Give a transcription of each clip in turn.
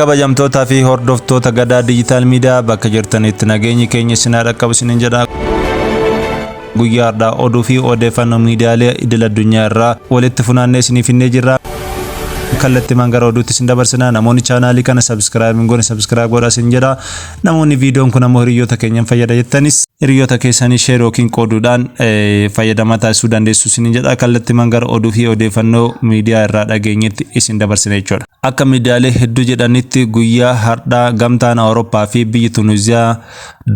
Kabajamtootaa fi hordoftoota Gadaa Digital Media bakka jirtanitti nageenyi keenya isin haa dhaqqabu isiniin jedha. Guyyaa har'aa oduu fi odeeffannoo miidiyaalee idil addunyaa irraa walitti funaannee isiniif finnee jirra. Kallattimaan gara oduutti isin dabarsina. Namoonni chaanaalii kana subscribe hin goone subscribe godhaa isin jedha. Namoonni viidiyoon kun ammoo hiriyoota keenyan fayyada jettanis hiriyoota keessanii share yookiin qooduudhaan fayyadamaa taasisuu dandeessu isin jedha. Kallattimaan gara oduu fi odeeffannoo miidiyaa irraa dhageenyetti isin dabarsina jechuudha. Akka miidiyaalee hedduu jedhanitti guyyaa hardhaa Gamtaan Awurooppaa fi biyyi Tunuuziyaa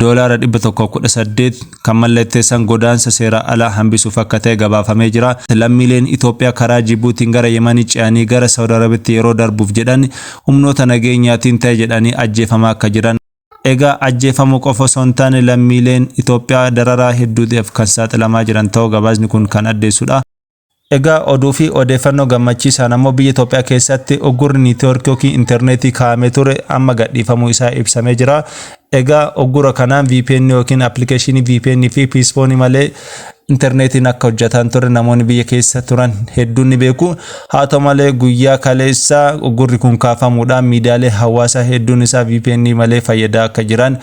doolaara 118 kan mallatteessan godaansa seeraa alaa hambisuuf akka ta'e gabaafamee jira. Lammiileen Itoophiyaa karaa Jibuutiin gara Yemanii ce'anii gara Saawud Arabitti yeroo darbuuf jedhan humnoota nageenyaatiin ta'e jedhanii ajjeefamaa akka jiran. Egaa ajjeefamuu qofa osoo hin taane lammiileen Itoophiyaa dararaa hedduutiif kan saaxilamaa jiran ta'uu gabaasni kun kan addeessudha. Egaa oduu fi odeeffannoo gammachiisaan ammoo biyya Itoophiyaa keessatti uggurri niitiwoorkii yookiin intarneetii kaa'amee ture amma gadhiifamuu isaa ibsamee jira. Egaa uggura kanaan VPN yookiin appilikeeshinii VPN fi piisfoonii malee intarneetiin akka hojjetan ture namoonni biyya keessa turan hedduun ni beeku. Haa ta'u malee guyyaa kaleessaa uggurri kun kaafamuudhaan miidiyaalee hawaasaa hedduun isaa VPN malee fayyadaa akka jiran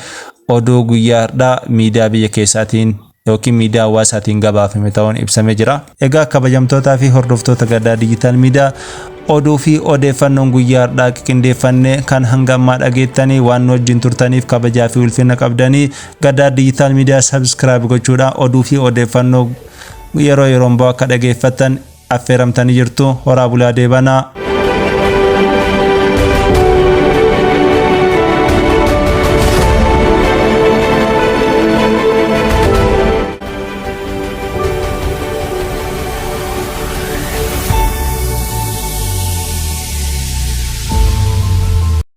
oduu guyyaa har'aa miidiyaa biyya keessaatiin yookiin miidiyaa hawaasaatiin gabaafame ta'uun ibsamee jira. Egaa kabajamtootaa fi hordoftoota Gadaa Digital Media, oduu fi odeeffannoon guyyaa har'aa qindeeffannee kan hanga ammaa dhageettanii waan nu wajjin turtaniif kabajaa fi ulfina qabdanii Gadaa Digital Media subscribe gochuudhaan oduu fi odeeffannoo yeroo yeroon bahu akka dhageeffattan affeeramtanii jirtu. Horaa bulaa deebanaa.